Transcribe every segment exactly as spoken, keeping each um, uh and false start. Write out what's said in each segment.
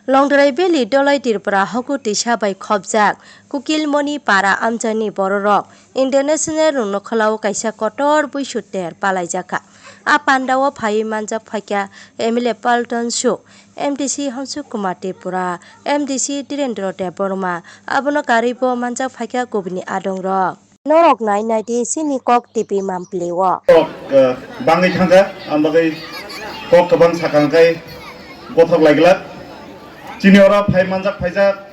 Longdrai Valley Dolai Tripura Hoku Tisa bai khopjak Kukilmoni para amchaini bororok international rungno khwlao kaisa kotor buisu ter palaijakha. A pandao phaiwi manjak phaikha M L A Palton Suk, M D C Honsuk Kumar Tripura, M D C Dhirendra Debbarma, abono karwibo manjak phaikha kubuni adongrok. Norok nai nai di chini Kok T V mampli o. Kok, eh, bangwi thangkha, ang bagwi kok kwbang sakang kai gothok laiglak. Chini oro phai manjak phaijak,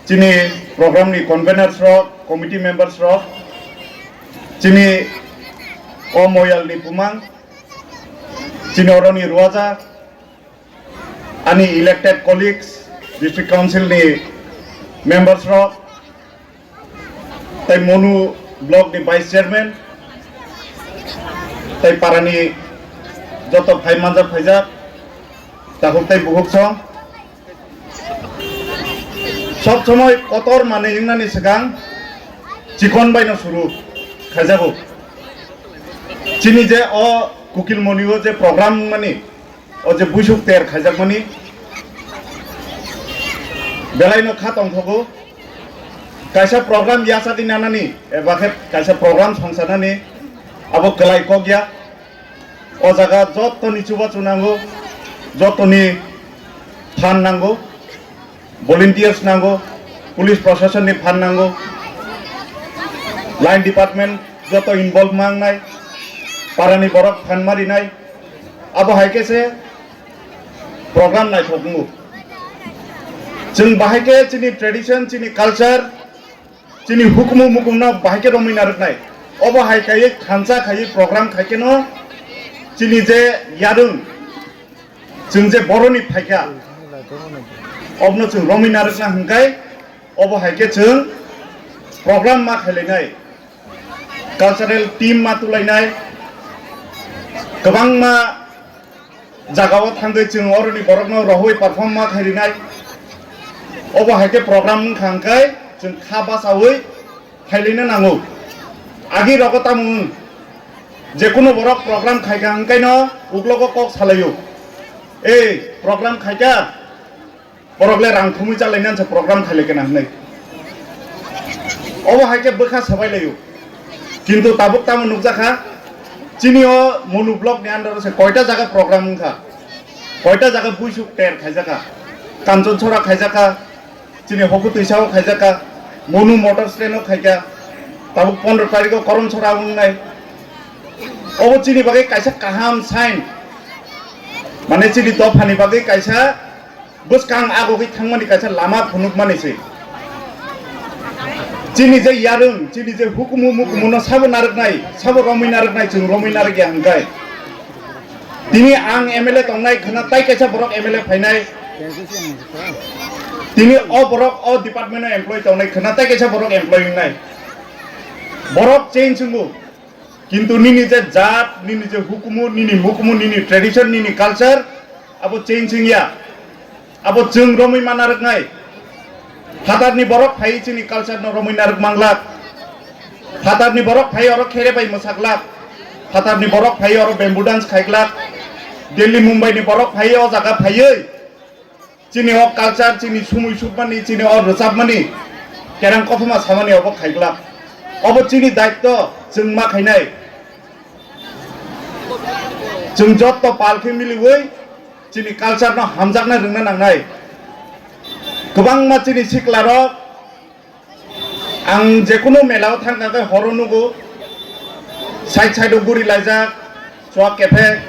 chini program ni conveners rok, committee members rok, chini o moyal ni bumang, chini oro ni ruaja, ani elected colleagues, district council ni members rok, tai Monu block ni vice chairman, tai parani joto phai manjak phaijak, takhuk tai bukhuk song. Sob somoi kotor manwi wngnani swkang chikon baino suru khaijago. Chini je o Kukilmoni o je program mani, o je buisuk ter khaijakmani belaino kha tongthogo. Kaisa program yachagwi nanani eba khe kaisa program songsanani abo kwlai kok ya. O jaga jottoni chubachu nango, jottoni phan nango, volunteers nango, police proshasonni phan nango, line department joto involve mangnai, parani borok phan marinai, abo hai khe se program naithok wngo. Chwng bahai khe chini tradition, chini culture, chini hukumu mukumno bahai khe romwi narwknai. Obo hai khaiwi khansa khaiwi program khai kheno chini je yarwng, chwng je boroni phaikha, obono chwng romwi narwkna hwnkhe obo hai khe chwng program ma khailainai, cultural team ma tulainai, kwbangma jagao thangwi chwng oroni borokno rohoi perform ma khairinai. Obo hai khe program wngkha hwnkhe chwng kha bachaui phailina nango. Agi rogo tamo wng, jekunu borok program khaikha hwnkhe no uklogo kok salaio, "Ei, program khaikha, borok le rang thumwi chalainani se program khailai kena," hwnwi. Obo hai khe bwkha sabai laio. Kintu tabuk tamo nukjakha, chini o Monu block ni under o se koita jaga program wngkha, koita jaga buisuk ter khaijakha, Kanchonchora khaijakha, chini Hokutwisa o khaijakha, Monu motor stand o khaikha, tabuk pondro tarikh o Koromchora wngnai. Obo chini bagwi kaisa kaham sign, mane chini dophani bagwi kaisa bwskang agogwi thangmani kaisa lama phunukmani se. Chini je yarwng, chini je hukumu mukumuno sabo narwknai, sabo romwi narwknai, chwng romwi narwkya hwnkhe. Tini ang M L A tongnai khwna tai kaisa borok M L A phainai. Tini o borok o department o employee tongnai khwna tai kaisa borok employee wngnai. Borok change wngo. Kintu nini je jat, nini je hukumu, nini mukumu, nini tradition, nini culture, abo change wngya. Abo chwng romwi ma narwknai. Phatarni borok phai chini culture no romwi narwk manglak. Phatarni borok phai oro khere bai mwsaklak. Phatarni borok phai oro bamboo dance khaiglak. Delhi, Mumbai ni borok phai o jaga phaiwi chini o culture, chini sumui sukmani, chini o rwchapmani, kerang kothoma samani obo khaiglak. Obo chini daitto, chwng ma khainai. Chwng jotto pal khe miliwi chini culture no hamjakna rwngna nangnai. Kwbangma chini siklarok Ang jekunu mela o thangkha khe horo nugo, side side o guri laijak, chuak kephek,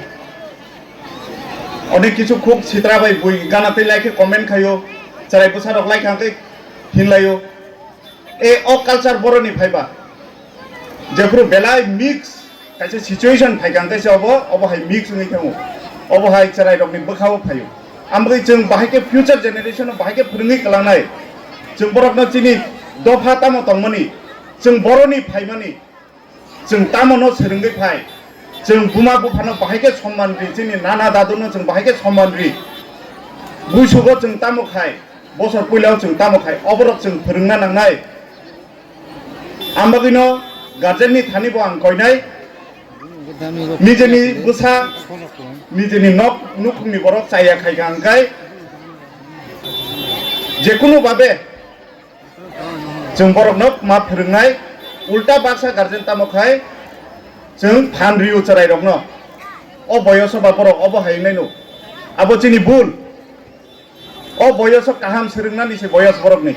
onek kisu khuk sitra bai bui gana tei lai khe comment khaio, chwrai bwsa rok lai kha khe hinlaio. E o culture boroni phaiba, jephuru belai mix. Kaisa situation phaikha hwnkhe se obo, obo hai mix wngwi thango. Obo hai chwrairokni bwkhao phaio. Amgwi chwng bahai khe future generation no bahai khe phwrwngwi kwlangnai. Chwng borokno chini dopha tamo tongmani, chwng boroni phaimani, chwng tamo no swrwngwi phai, chwng buma buphano bahai khe somman ri, chini nana daduno chwng bahai khe somman ri. Buisugo chwng tamo khai, bosor puilao chwng tamo khai, oborok chwng phwrwngna nangnai. Ang bagwino guardian ni thani bo ang koinai. Nijeni bwsa, nijeni nok nukhungni borok chaya khaikha hwnkhe, Jekunu babe chwng borokno ma phwrwngnai, ulta baksa guardian tamo khai chwng phan rio chwrairokno. O boyoso ba borok obo hai wngnai no. Abo chini bul. O boyoso kaham swrwngnani se boyos borokni.